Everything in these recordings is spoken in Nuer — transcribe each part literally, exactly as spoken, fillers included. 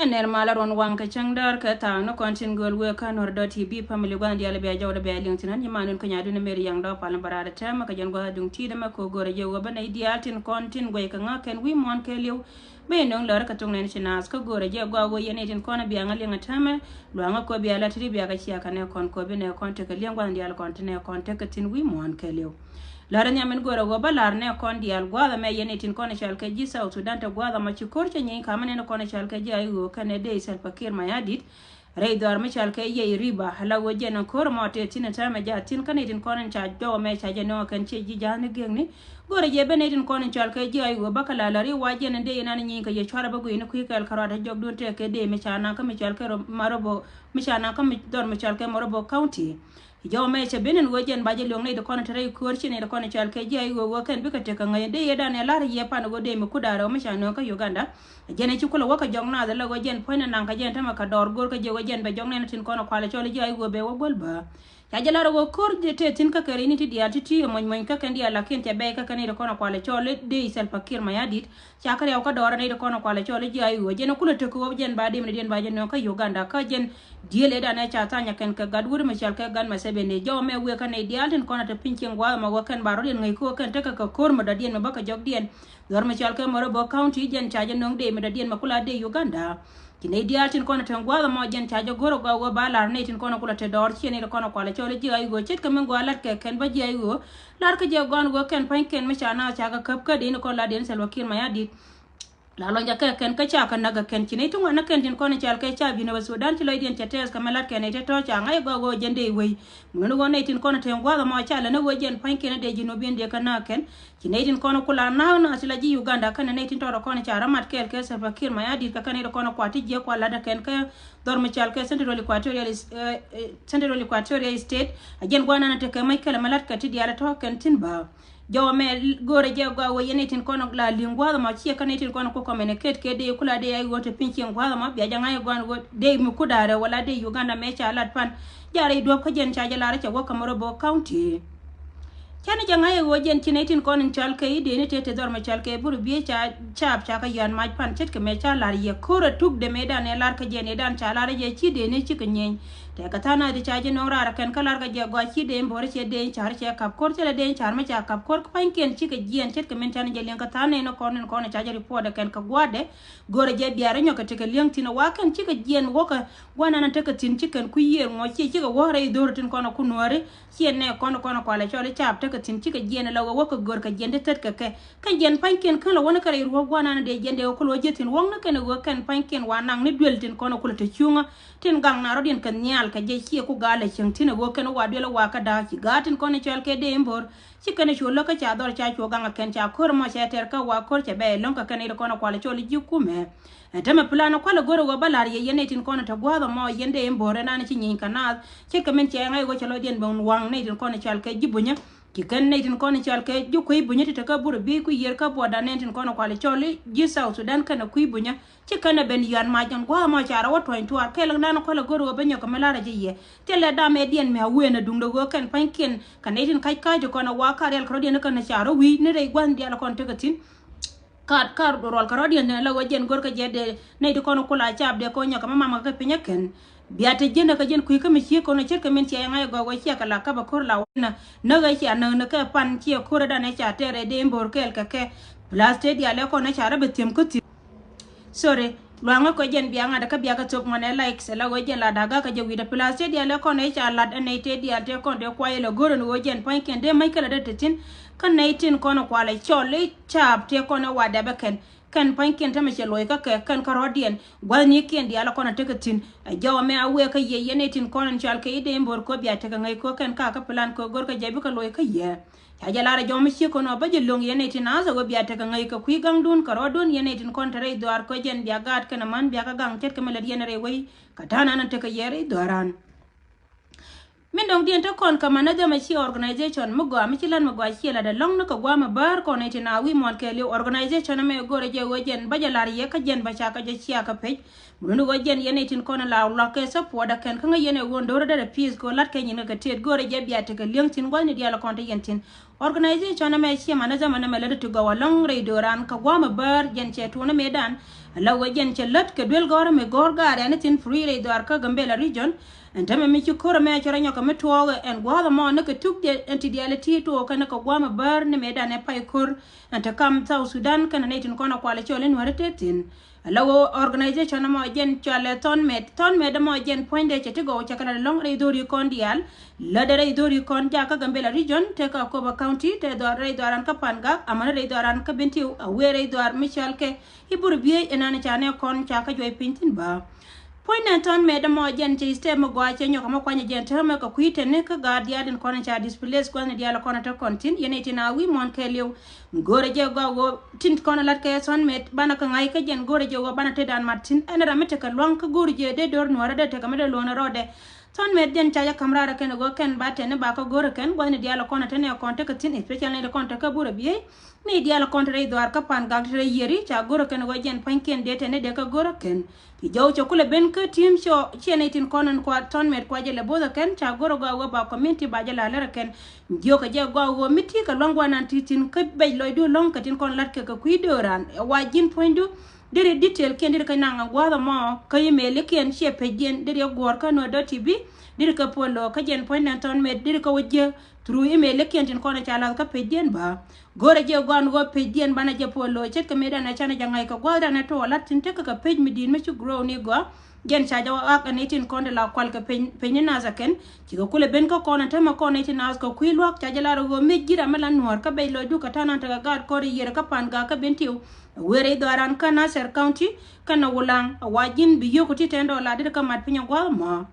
Nɛr malä ruɔn waŋ kɛ cäŋ däär kɛ thaak ni kɔn tin gööl wëë kä Nuer dot T V family gua̱n diaal bia jɔwdä bia liŋ thi̱n. Ɣän nyi man wun kä nyaduun Mary Yaŋ Dɔɔp Pal ni bä raar tɛmɛ kɛ jɛn gua̱a̱th duŋ ti̱i̱t ɛmɛ kɛ ɣöö go̱rɛ jɛ ɣöö bä nɛy diaal tin kɔn tin guɛc kɛ ŋa̱ kɛn wi̱i̱ muɔ̱ɔ̱n kɛɛliw. Bä yɛ nöŋ lär kɛ thok nɛn ci naath kä go̱rɛ jɛ gɔaa ɣöö yɛn nɛy tin kɔn bia ŋä liŋ ɛ tɛmɛ. Luaŋä kɔ bia la ti̱ti̱ bia kɛ cia kɛ nɛ kɔn kɔ bi nɛ kɔn tekɛ liŋ gua̱n diaal kɔn ti nɛ kɔn tekɛ thi̱n wi̱i̱ muɔ̱ɔ̱n kɛɛliw. Lär nhiam in go̱rɛ ɣöö bä la̱r nɛ kɔn diaal gua̱a̱th ɛmɛ yɛn nɛy tin kɔn cal kɛ ji̱ South Sudan te gua̱a̱th ɛmɔ ci ko̱r cɛ nyieeny ka̱mä nɛn kɔn cal kɛ ji̱ I O kɛnɛ dee Salva Kiir Mayardit. Rɛy dhɔaar mi cal kɛ Yei River ala ɣöö jɛn ɛn ko̱r ɛmɔ tëë thi̱n ɛ täämɛ jaat thi̱n kä nɛy tin kɔn in ca jɔwä mɛ ca jɛ nööŋ kɛn ciɛ ji̱ ja̱a̱th ni gi̱eŋni. Go̱rɛ jɛ ben nɛy tin kɔn in cal kɛ ji̱ I O bä kɛ la la̱r i̱ wa jɛn ɛn dee inan in nyieeny kɛ yɛ cuarɛ bä guiyni kui̱ kɛɛl kärɔa te jɔk duun tëë kɛ dee mi ca naŋ kä mi cal kɛ Morobo, mi ca naŋ kä mi dhɔr mi cal kɛ Morobo County. Jɔw mɛ cɛ ben in ɣöö jɛn ba jɛ luäŋ nɛy ti kɔn te rɛy köör ci nɛy ti kɔn cal kɛ ji̱ I O ɣöö kɛn bikɛ tekɛ ŋäc dee yɛ dan ɛ lar yɛ pan ɣöö dee mi kut da̱rɛ ɣöö mi ca nööŋ kä Uganda. Jɛn ɛ ci kulɛ wä kɛ jɔk naath ɛ la ɣöö jɛn puɔ̱ny ni naŋ kɛ jɛn tämɛ kɛ dɔɔr go̱o̱r kä jɛ ɣöö jɛn bɛ jɔk nɛn tin kɔn ɛ kualɛ cɔl ji̱ I O bɛ wä guäl bä. Ca jɛ lar ɛ ɣöö köör jɛ tëë thi̱n kä kɛ rɛy ni ti diaal ti ti ɛ muɔ̱ny muɔ̱ny kä kɛn diaal lakin cɛ bɛy kä kɛn nɛy ti kɔn ɛ kualɛ cɔl dee Salva Kiir Mayardit. Ca kɛ riaw kä dɔɔr ɛ nɛy ti kɔn ɛ kualɛ cɔl ji̱ I O jɛn ɛ kulɛ tek ɣöö jɛn ba dim ni diɛn ba jɛ nööŋ kä Uganda kä jɛn Diël ëëdan ɛ ca tha̱a̱ny ɛ kɛn kɛ gat wut mi cɔal kɛ gat Museveni jɔw mɛ wëë kä nɛy diaal tin kɔn ɛ te piny cieŋ gua̱a̱th ɛmɔ wä kɛn ba rɔ̱diɛn ŋäc ko̱ kɛn tekɛ kɛ ko̱r mi dɔ̱diɛn mi bä kɛ jɔkdiɛn. Dhɔr mi cɔal kɛ Morobo County jɛn ca jɛ nöŋ dee mi dɔ̱diɛn mi kula dee Uganda. Ci nɛy diaal tin kɔn ɛ te gua̱a̱th ɛmɔ jɛn ca jɛ go̱r ɛ gɔaa wä ba la̱r nɛy tin kɔn ɛ kula te dɔɔr ciɛ nɛy ti kɔn ɛ kualɛ cɔl ji̱ I O ce̱tkɛ min gɔaa la̱t kɛ kɛn bä ji̱ I O. La̱r kä jɛ gɔaa wä kɛn pa̱ny kɛn mi ca naath ca kɛ käp kä dee ni kɔn la dee ni Salva Kiir Mayardit. La lɔny jakɛ kɛn kä ca kɛ näk kɛ kɛn ci nɛy ti ŋuan ni kɛn tin kɔn i̱ cal kɛ ca bi̱n ɛ wä Sudan ci lɔcdiɛn cɛ tɛɛth kɛ mɛ la̱t kɛn ɛ te tɔ̱ ca ŋa̱c ɛ gɔaa ɣöö jɛn dee wei. Mun ɣöö nɛy tin kɔn i̱ te gua̱a̱th ɛmɔ ca lɛ ni ɣöö jɛn pa̱ny kɛn ɛ dee ji̱ nuɔ̱p bi̱n dee kɛ näk kɛn. Ci nɛy tin kɔn i̱ kula na̱a̱k na̱a̱k ci la ji̱ Uganda kɛn ɛ nɛy tin tɔɔt ɛ kɔn i̱ ca rɔ mat kɛɛl kɛ Salva Kiir Mayardit kɛ kɛn nɛy ti kɔn i̱ kua ti jiɛk kua la̱t ɛ kɛn kɛ dhɔr mi cal kɛ Central Equatoria, eh, eh, Central Equatoria State. A jɛn gua̱a̱th nan ɛ tekɛ mec kɛl ɛ mɛ la̱t kɛ ti diaal ɛ tɔ̱ kɛn thi̱n bä. Jɔwä mɛ go̱o̱rɛ jɛ gɔaa wee yɛn nɛy tin kɔn la li̱ŋ gua̱a̱th ɛmɔ ciɛ kä nɛy tin kɔn ku communicate kɛ dee kula dee a ɣöö te piny cieŋ gua̱a̱th ɛmɔ bia jɛ ŋa̱c ɛ gɔaa wee dee mi kut da̱rɛ wala dee Uganda mɛ ca lat pan. Jarɛ i̱ duɔ̱p kä jɛn ca jɛ lar cɛ wä kä Morobo County. Canɛ jɛ ŋa̱c ɛ ɣöö jɛn ci nɛy tin kɔn in cɔal kɛ i̱ dee ni tëë te dhɔr mɛ cɔal kɛ bur biee ca caap ca kɛ yɔ̱a̱n mac pan ce̱tkɛ mɛ ca lar yɛ ko̱r ɛ tuk dee mëëdan ɛ lar kä jɛn ëëdan ca lar ɛ jɛ ci dee ni cikɛ nyieny. Tɛkɛ tha̱a̱ŋ nath ti ca ji̱ nöŋ raar kɛn kä la̱rkɛ jɛ gɔaa ci dee in bo̱r cɛ dee in ca̱r cɛ kap ko̱r cɛ lɛ dee in ca̱r mi ca kap ko̱r pa̱nykiɛn cikɛ jiɛɛn ce̱tkɛ min canɛ jɛ liɛŋ kɛ tha̱a̱ŋ nɛy ni kɔn in kɔn ca jɛ report ɛ kɛn kɛ gua̱a̱dɛ. Go̱rɛ jɛ biarɛ nyɔk kɛ tekɛ li̱eŋ thi̱n ɛ wa kɛn cikɛ jiɛɛn wäkɛ gua̱a̱r nan tekɛ thi̱n cikɛn kui̱ yiëër ŋuɔ̱c ciɛ cikɛ wäär rɛy dho̱r tin kɔn ɛ ku nuääri. Ciɛ nɛ kɔn kɔn kualɛ cɔl i̱ caap tekɛ thi̱n cikɛ jiɛɛn ɛ la wä wäkɛ gör kɛ jiɛɛn ti thät kɛ kɛ. Kɛn jiɛɛn pa̱nykiɛn kän la wä ni kɛ rɛy ruɔ̱k gua̱a̱r nan dee jiɛɛn dee wä ku luɔ̱c ji̱ thi̱n wäŋ ni kɛn ɛ ɣöö kɛn pa̱nykiɛn wa naŋ ni duël tin kɔn ɛ kulɛ te cuŋä. Tin gaŋ na rɔ̱diɛn kɛ nhial kɛ jɛ ciɛ ku gaal ɛ cieŋ thi̱n ɛ ɣöö kɛn wa duël ɛ wa kä da̱a̱k ci ga̱a̱ tin kɔn ɛ cɔl kɛ dee in bo̱r. Ci kɛn ɛ cu lo̱k kä ca dhɔr ca cuɔ gaŋ ɛ kɛn ca ko̱r ɛmɔ cɛ tɛr kä wa ko̱r cɛ bɛ ɛlɔ̱ŋ kɛ kɛn ɛ ri kɔn ɛ kualɛ cɔl i̱ ji̱ kumɛ. Ɛ tämɛ plan ɛ kualɛ go̱r ɛ ɣöö bä la̱r yɛ yɛn nɛy tin kɔn ɛ te gua̱a̱th ɛmɔ yɛn dee in bo̱r ɛnan ci nyieny kɛ naath. Ce̱tkɛ min cɛ ŋa̱c ɛ ɣöö cɛ lɔcdiɛn ben waŋ nɛy tin kɔn ɛ cɔal kɛ ji̱ bunyä. Ci kɛn nɛy tin kɔn ɛ cɔal kɛ ji̱ kui̱ bunyä ti te kä bur ɛ bi̱i̱ kui̱ yiër kä buɔda nɛn tin kɔn ɛ kualɛ cɔl i̱ ji̱ South Sudan kɛn ɛ kui̱ bunyä. Ci kɛn ɛ ben yɔ̱a̱n mac ɛn gua̱a̱th ɛmɔ ca rɔ wä tuɔ̱ny tuaar kɛl nan ɛ kualɛ go̱r ɛ ɣöö bä nyɔk kɛ mi la̱r ɛ jɛ yɛ. Thilɛ dam ɛ diɛn mi a wëë nɛ duŋdɛ ɣöö kɛn pa̱nykiɛn kɛ nɛy tin ka̱c ka̱a̱c ti kɔn ɛ wa ka rial kɛ rɔ̱diɛn kɛn ɛ ca rɔ wi̱i̱ ni rɛy gua̱a̱th diaal ɛ kɔn tekɛ thi̱n. Ka ka ruɔl kɛ rɔ̱diɛn la wä jɛn go̱rkɛ jɛ dee nɛy ti kɔn kula caap dee kɔn nyɔk kɛ mamam kɛ piny ɛ kɛn. Bia te ji̱n ɛ kɛ ji̱n kui̱ kä mi cie kɔn ɛ ce̱tkɛ min cia yɛ ŋa̱c ɛ gɔk wä ciɛ kɛ la käp ɛ ko̱r la wä nä näk ɛ cia näk ni kɛ pan ciɛ ko̱r ɛ dan ɛ ca tɛɛr ɛ dee in bo̱r kɛɛl kɛ kɛ. Plus te diaal ɛ kɔn ɛ ca rɔ bɛ thi̱em kä thi̱em. Sorry. Luaŋä kɔ jɛn bia ŋa̱t kä bia kä thop ŋuan ɛ likes ɛ la ɣöö jɛn la da̱k ga̱kä jɛ wi̱i̱dɛ plus tëë diaal ɛ kɔn ɛ ca lat ɛ nɛy tëë diaal tëë kɔn tëë kuay ɛ lɛ go̱r ɛn ɣöö jɛn pa̱nykiɛn dee mac kɛ la dee te thi̱n. Kä nɛy tin kɔn ɛ kualɛ cɔl i̱ caap tëë kɔn ɛ wa dɛp ɛ kɛn. Kɛn pa̱nykiɛn tämɛ cɛ loc kä kɛ kɛn kä rɔ̱diɛn gua̱thnikiɛn diaal ɛ kɔn ɛ tekɛ thi̱n. Ɛ jɔwä mɛ a wëë kä yiëë yɛn nɛy tin kɔn ɛn cɔal kɛ i̱ dee in bo̱r kɔ bia tekɛ ŋäc kɔ kɛn ka kä plan kɔ go̱r kä jɛ bikɛ loc kä yiëë. Ca jɛ lar ɛ jɔm mi ciek kɔn ɔ bä jɛ lo̱ŋ yɛn nɛy tin naath ɛ ɣöö bia tekɛ ŋäc kɛ kui̱ gaŋdun kɛ rɔɔdun yɛn nɛy tin kɔn te rɛy dhuaar kɛ jɛn bia gaat kɛn ɛ män bia kɛ gaŋ ce̱tkɛ mi lät yɛn rɛy wei. Kɛ ta̱a̱ nan ɛ tekɛ yɛ rɛy dhuaaran. Min dɔ̱ŋdiɛn te kɔn kɛ man ɛ dhɛmɛ ci organization mi gɔaa mi ci la̱t mi gɔaa ciɛ la̱t ɛlɔ̱ŋ ni kɛ gua̱a̱m ɛ bäär kɔn nɛy tin a wi̱i̱ muɔ̱ɔ̱n kɛɛliw organization ɛmɛ ɛ go̱rɛ jɛ ɣöö jɛn bä jɛ lar yɛ kä jɛn bä ca kɛ jɛ cia kɛ pec. Mun ni ɣöö jɛn yɛn nɛy tin kɔn la luak kɛ support ɛ kɛn kä ŋäc yɛn ɛ ɣöö do̱r dɛr ɛ peace kɛ ɣöö la̱t kɛ nyin kɛ kɛ tëët go̱rɛ jɛ bia tekɛ li̱eŋ thi̱n gua̱thni diaal kɔn te yɛn thi̱n. Organization ɛmɛ ciɛ man ɛ zaman ɛmɛ lät ti gɔw alɔ̱ŋ rɛy do̱ran kɛ gua̱a̱m ɛ bäär jɛn cɛ tuun ɛ mëëdan. Ala wä jɛn cɛ lät kɛ duel gɔ̱rä mi gɔ̱r gaar yani thin free rɛy dhɔaar kä Gambela region. Ɛn tämɛ mi ci ko̱r ɛmɛ cɛ rɔ nyɔkɛ mi tuɔɔkɛ ɛn gua̱a̱th ɛmɔ ni kɛ tuk diɛ ɛn ti diaal ti tuɔɔkɛ ni kɛ gua̱a̱th ɛmɛ bär ni mëëdan ɛ pay ko̱r ɛn te kam South Sudan kɛnɛ nɛy tin kɔn ɛ kualɛ cɔl in wärä te thin. Ala wä organization ɛmɔ jɛn cɔalɛ Thɔn Mɛt. Thɔn Mɛt ɛmɔ jɛn puɔ̱nydɛ cɛ ti gɔw cɛ kɛ la lɔ̱ŋ rɛy dhori kɔn diaal. Lätdɛ rɛy dhori kɔn jakä Gambela region te kä Akobo County te dhɔaar rɛy dhɔaaran kä Pangak amäni rɛy dhɔaaran kä Bentiu a wëë rɛy dhɔaar mi cɔalkɛ i̱ Burabieec ɛn an ca nɛ kɔn ca kä juɔc piny thin bä. Puɔ̱ny nɛ Thɔn Mɛt ɛmɔ jɛn cɛ step mi gɔaa cɛ nyɔk ɛmɔ kuany jɛn täämɛ kɛ kui̱ teni kä gaat diaal in kɔn ca displace gua̱thni diaal kɔn te kɔn thin yɛn i̱ tin a wi̱i̱ muɔ̱ɔ̱n kɛɛliw. Go̱o̱rɛ jɛ gɔaa ɣöö tin kɔn lat kɛ Thɔn Mɛt banɛ kɛ ŋa̱c kä jɛn go̱o̱rɛ jɛ ɣöö banɛ te dan mat thin ɛn ram mi tekɛ luaŋ kä go̱o̱rɛ jɛ dee do̱r nuäärä dee tekɛ mi dee luɔ̱n rɔɔdɛ. Thɔn Mɛt jɛn ca jɛ ka̱m raarɛ kɛn ɣöö kɛn ba tɛn ni ba kä go̱o̱rɛ kɛn gua̱thni diaal kɔn te nɛ kɔn tekɛ thin especially nɛy ti kɔn te kä Burabieec. Nɛy diaal kɔn te rɛy dhɔaar kä Pangak te rɛy yieri ca go̱o̱rɛ kɛn ɣöö jɛn pua̱nykiɛn dee tɛn ni dee kä go̱o̱rɛ kɛn. Ci jɔw cɛ kulɛ ben kä team cɔ ciɛ nɛy tin kɔn in kua Thɔn Mɛt kua jɛ lɛ bo̱o̱thɛ kɛn ca go̱o̱rɛ gɔaa ɣöö ba community ba jɛ la lärɛ kɛn. Jiökɛ jɛ gɔaa ɣöö mi ti kɛ luaŋ guanan ti thin kä bec lɔcdu lɔ̱ŋ kɛ tin kɔn latkɛ kɛ kui̱ dööran ɛ wa ji̱n puɔ̱nydu. Deri detail kiɛn deri kä naŋ gua̱a̱th ɛmɔ kä email kiɛn ciɛ page diɛn deri ɛ guɔ̱ɔ̱r kä Nuer dot T V. Deri kä puɔl lo̱o̱ kä jɛn puɔ̱ny nɛn Thɔn Mɛt deri kä wä jiä through email kiɛn tin kɔn ca lath kä page diɛn bä. Go̱rɛ jɛ gɔaa ɣöö page diɛn banɛ jɛ puɔl lo̱o̱ ce̱tkɛ mëëdan ɛ canɛ jɛ ŋa̱c kɛ gua̱a̱th dan ɛ tuɔɔk lat tin tekɛ kɛ page mi di̱i̱t mi ci grow ni gɔaa. Jɛn ca jɛ wä ɣak ɛ nɛy tin kɔn ti la kual kɛ page, page ni nath ɛ kɛn. Cikɛ kulɛ ben kä kɔn ɛ tämɛ kɔn nɛy tin nath kɛ kui̱ luaak ca jɛ lar ɣöö mëë ji̱ ram mi la nuäär kä bec lɔcdu kɛ ta̱a̱ nan tekɛ gaat kɔn rɛy yier kä Pangak kä Bentiu. Wëë rɛy dhɔaaran kä Nasir County kɛnɛ Wulaŋ a wa ji̱n bi yio̱k ti ten dollar deri kä mat piny a gua̱a̱th mɔ.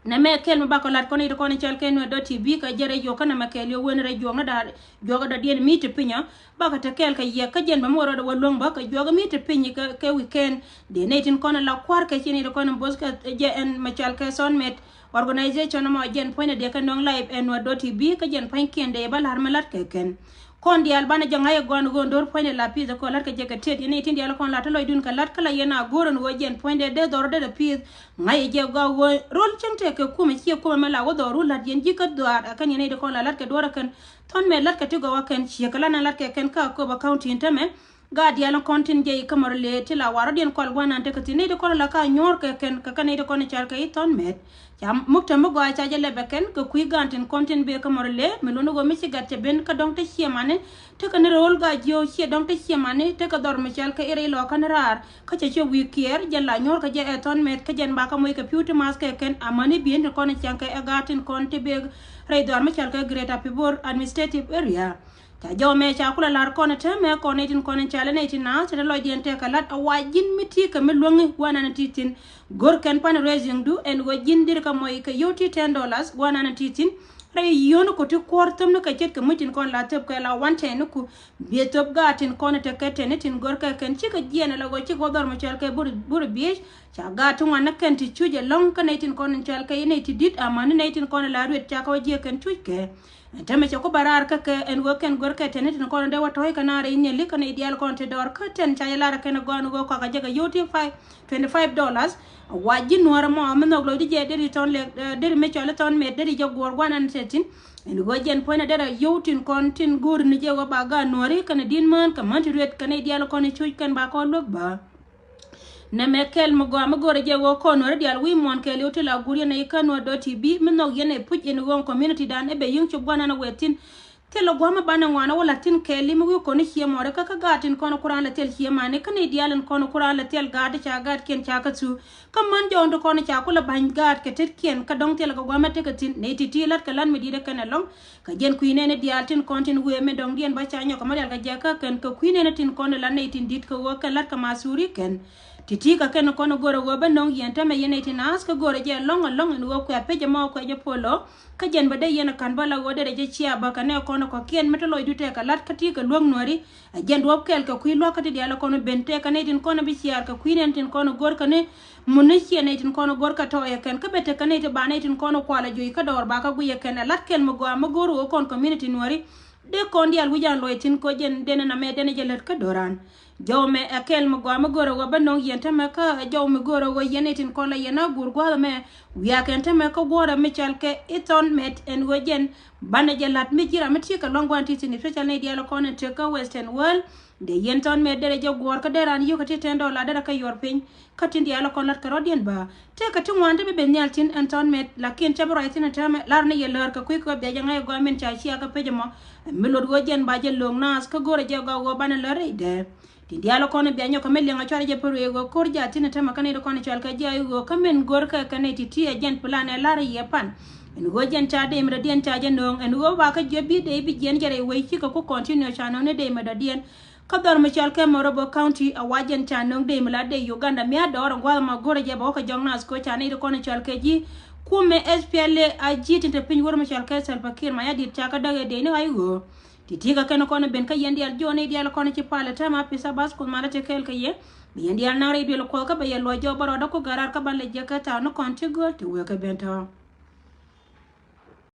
Nɛmɛ kɛl mi bakɔ lat kɔn i̱ ti kɔn i̱ cɔl kɛ Nuer dot T V kɛ jɛ rɛy juɔk kä nɛmɛ kɛɛliw wen rɛy juɔk ni da̱a̱r juɔk dɔ̱diɛn mi ti piny ɔ. Bakɔ te kɛɛl kɛ yɛ kä jɛn bä mi wä rɔɔdɛ wä luäŋ bä kɛ juɔk mi ti piny kɛ, kɛ weekend. Dee nɛy tin kɔn la kua̱r kɛ ci nɛy ti kɔn in bo̱th kɛ jɛ ɛn mɛ cɔal kɛ Thɔn Mɛt organization ɛmɔ jɛn puɔ̱nydɛ dee kɛ nöŋ live ɛn Nuer dot T V kä jɛn pua̱nykiɛn dee bä la̱r mi la̱t kɛ kɛn. Kɔn diaal banɛ jɛ ŋa̱c ɛ gɔaa ɣöö do̱r puɔ̱nydɛ la pi̱i̱th ɛ kɔn la̱t kɛ jɛ kɛ tiet yɛn i̱ tin diaal kɔn la̱t te lɔcdun kɛ la̱t kä la yɛn a go̱o̱r ɛn ɣöö jɛn puɔ̱nydɛ dee dhɔr dee dee pi̱i̱th. Ŋa̱c ɛ jɛ gɔaa ɣöö ro̱l cäŋ tëë kɛ kumɛ ciɛ kumɛ mɛ la wä dhɔr wä la̱t yɛn ji̱ kä dhɔaar ɛ kɛn yɛn i̱ ti kɔn la la̱t kɛ duɔ̱ɔ̱r ɛ kɛn. Thɔn Mɛt la̱t kɛ ti gɔaa ɛ kɛn ciɛ kɛ la̱t na la̱t kɛ kɛn kä Akobo County in tämɛ. Gaat diaal in kɔn tin jɛ i̱ kä Mɔrɔlɛ ti la warɔ̱diɛn kual gua̱nan tekɛ thi̱n nɛy ti kɔn la ka nyuɔ̱ɔ̱r kɛ kɛn kɛ kɛn nɛy ti kɔn car kɛ i̱ Thɔn Mɛt. Ca muk te mi gɔaa ca jɛ lɛpɛ kɛn kɛ kui̱ gaan tin kɔn tin bee kä Mɔrɔlɛ mi luni ɣöö mi ci gat cɛ ben kä dɔ̱ŋ te ciɛ mani. Tekɛ ni ro̱o̱l gaa jiöö ciɛ dɔ̱ŋ te ciɛ mani tekɛ dhɔr mi cɔal kɛ i̱ rɛy lɔɔkä ni raar. Kä cɛ ciɛ wi̱i̱ kiɛɛr jɛn la nyuɔ̱ɔ̱r kɛ jɛ ɛ Thɔn Mɛt kä jɛn bakɛ moc kɛ pi̱w ti math kɛ kɛn amäni bi̱i̱n ti kɔn cäŋ kɛ ɛ gaat tin kɔn ti bee rɛy dhɔaar mi cɔal kɛ Greater Pibor Administrative Area. Ca jɔw mɛ ca kulɛ la̱r kɔn täämɛ kɔn nɛy tin kɔn in ca lɛ nɛy tin naath te lɔcdiɛn tɛkɛ la̱t a wa ji̱n mi ti kɛ mi luäŋi guanan ti thi̱n. Go̱r kɛn pan raising du ɛn ɣöö ji̱n deri kɛ mɔc kɛ yio̱w ti ten dollars guanan ti thi̱n. Rɛy yio̱w ni kɔ ti kuɔ̱r thöm ni kɛ ce̱tkɛ muc tin kɔn la thöp kɛ la wan tɛn ni ku. Biɛ thöp gaat tin kɔn tekɛ tɛn ni tin go̱r kɛ kɛn cikɛ jiɛn ala ɣöö cikɛ wä dhɔr mi cɔal kɛ Burabieec. Ca gaat ti ŋuan ni kɛn ti cuc ɛlɔ̱ŋ kä nɛy tin kɔn in cɔal kɛ i̱ nɛy ti di̱t amäni nɛy tin kɔn in la ruet ca kɛ wä jiɛ kɛn cuc kɛ. Ɛn täämɛ cɛ ku bä raar kä kɛ ɛn ɣöö kɛn go̱r kɛ tɛn ni tin kɔn in dee wä tɔ̱ɔ̱c kɛ naath rɛy nhiali kä nɛy diaal kɔn ti dɔɔr kä tɛn ca jɛ lar ɛ kɛn ɛ gɔaa ɛn ɣöö kɔakɛ jɛ kɛ yio̱w ti five, twenty five dollars. A wa ji̱ nuäärä mɔ mi nhɔk lɔcdi jɛ deri Thɔn Lɛk, eh, deri mi cɔal i̱ Thɔn Mɛt deri jɛ guɔ̱ɔ̱r guanan te thi̱n. Ɛn ɣöö jɛn puɔ̱nydɛ derɛ yio̱w tin kɔn tin go̱o̱ri ni jɛ ɣöö ba gaat nuääri kɛnɛ di̱t mään kɛ män ti ruet kɛ nɛy diaal kɔn in cuc kɛn ba kɔn luäk bä. Nɛmɛ kɛl mi gɔaa mi go̱o̱rɛ jɛ ɣöö kɔn nuääri diaal wi̱i̱ muɔ̱ɔ̱n kɛɛliw ti la guur yɛn ɛ i̱ kä Nuer dot T V mi nhɔk yɛn ɛ puc ɛn ɣöö community dan ɛ bɛ yi̱ŋ cop guanan ɛ wëë thi̱n. Thilɛ gua̱a̱th mi banɛ ŋuan ɛ wä la̱t thi̱n kɛɛliw mi wi̱i̱ kɔn i̱ cië mɔɔri kä kä gaat tin kɔn kuran lɛ thil cië mani kä nɛy diaal in kɔn kuran lɛ thil gaat ti ca gaatkiɛn ca kä thuk. Kä män jɔɔn ti kɔn ca kulɛ ba̱ny gaat kɛ tetkiɛn kä dɔ̱ŋ thilɛ kɛ gua̱a̱th mi tekɛ thi̱n nɛy ti̱ti̱ la̱t kɛ la̱t mi di̱i̱t ɛ kɛn ɛlɔ̱ŋ. Kɛ jɛn kui̱ nɛɛni diaal tin kɔn tin wëë mi dɔ̱ŋdiɛn bä ca nyɔk kɛ ma rial kɛ jɛ kä kɛn kɛ kui̱ nɛɛni tin kɔn la nɛy tin di̱t kɛ ɣöö kɛn la̱t kɛ ma thuri kɛn. Ti̱ti̱ kɛ kɛn kɔn go̱rɛ ɣöö bä nɔŋ yɛn täämɛ yɛn nɛy tin naath kä go̱rɛ jɛ lɔ̱ŋ ɛlɔ̱ŋ ɛn ɣöö kuɛ pec ɛmɔ kuɛ jɛ puɔl ɔ. Kä jɛn bä dee yɛn ɛ ka̱n bä la ɣöö derɛ jɛ cia bä kɛ nɛ kɔn ɛ kɔ̱kiɛn mi te lɔcdu tɛkɛ la̱t kä ti̱i̱ kɛ luäk nuääri. Ɛ jɛn duɔ̱ɔ̱p kɛɛl kɛ kui̱ lua̱k kä ti diaal kɔn ben tëë kɛ nɛy tin kɔn bi ciaar kɛ kui̱ nɛn tin kɔn go̱r kɛ ni mun ni ciɛ nɛy tin kɔn go̱r kɛ tɔɔyɛ kɛn kä bɛ tekɛ nɛy ti ba nɛy tin kɔn kualɛ juɔc kä dɔɔr ba kä guiyɛ kɛn ɛ la̱t kɛn mi gɔaa mi go̱r wä kɔn community nuääri. Dee kɔn diaal wi̱c an luɔc thi̱n kɛ jɛn den ɛn amɛ den ɛ jɛ lät kä do̱ran. Jɔw mɛ ɛ kɛl mi gɔaa mi go̱o̱rɛ ɣöö bä nöŋ yɛn tämɛ kä ɛ jɔw mi go̱o̱rɛ ɣöö yɛn itin kɔn la yɛn a guur gua̱a̱th mɛ. Wiakɛ ɛn tämɛ kä guɔ̱ɔ̱rɛ mi cɔal kɛ Ethon Mɛt ɛn ɣöö jɛn banɛ jɛ la̱t mi ji̱ ram mi ti̱i̱ kɛ lɔ̱ŋ gua̱a̱n ti̱i̱ thi̱n, especially ni diaal kɔn in tekɛ Western World. Dee yɛn Ethon Mɛt derɛ jɛ guɔ̱ɔ̱r kä dee raan yio̱k kɛ ti ten dollar derɛ kɛ yuɔr piny. Kä tin diaal kɔn la̱t kɛ rɔ̱diɛn bä tëëkɛ ti ŋuan ti bi ben nhial tin ɛn Ethon Mɛt, lakin cä bi ruac thi̱n ɛn täämɛ lar ni yɛ lär kɛ kui̱ kɛ bia jɛ ŋäc ɛ gɔaa min ca ciakä pec ɛmɔ. Ɛ mi lot ɣöö jɛn ba jɛ lo̱o̱ŋ naath kä go̱o̱rɛ jɛ gɔaa ɣöö banɛ lär rɛydɛ. Tin diaal kɔn bia nyɔk kɛ mi liɛŋ ɛ cuarɛ jɛ pär wee ɣöö ko̱r jɛ a thi̱n ɛn täämɛ kä nɛy ti kɔn cɔal kɛ ji̱ a i̱ ɣöö kä min go̱o̱r kɛ kɛ nɛy ti ti ɛ jɛn plan ɛ lar ɛ yɛ pan. Ɛn ɣöö jɛn ca dee mi dɔ̱diɛn ca jɛ nööŋ ɛn ɣöö ba kä jiɔp bi dee bi jiɛn jɛ rɛy wec cikɛ ku continue ca nööŋ ni dee mi dɔ̱diɛn. Kä dhɔr mi cɔal kɛ Morobo County a wa jɛn ca nöŋ dee mi la dee Uganda mi a dɔɔr in gua̱th ma go̱rɛ jɛ bɛ wä kɛ jɔk naath ko̱ ca nɛy ti kɔn cɔal kɛ ji̱ kumɛ S P L A A G tin te piny wär mi cɔal kɛ Salva Kiir Mayardit ca kä däk ɛ dee ni ɣa̱c ɣöö ti ti̱i̱ kɛ kɛn kɔn ben kä yɛn diaal jiɔn nɛy diaal kɔn ci pal ɛ täämɛ a pisa bas kuth malä ti kɛɛl kɛ yɛ. Bi yɛn diaal naŋ rɛy duël kuɔth kä bɛ yɛ luɔc jɔk bä rɔɔdä ku gɛr raar kä ban lɛ jiäk kɛ ta̱a̱ ni kɔn ti gööl ti wëë kɛ ben tɔ̱.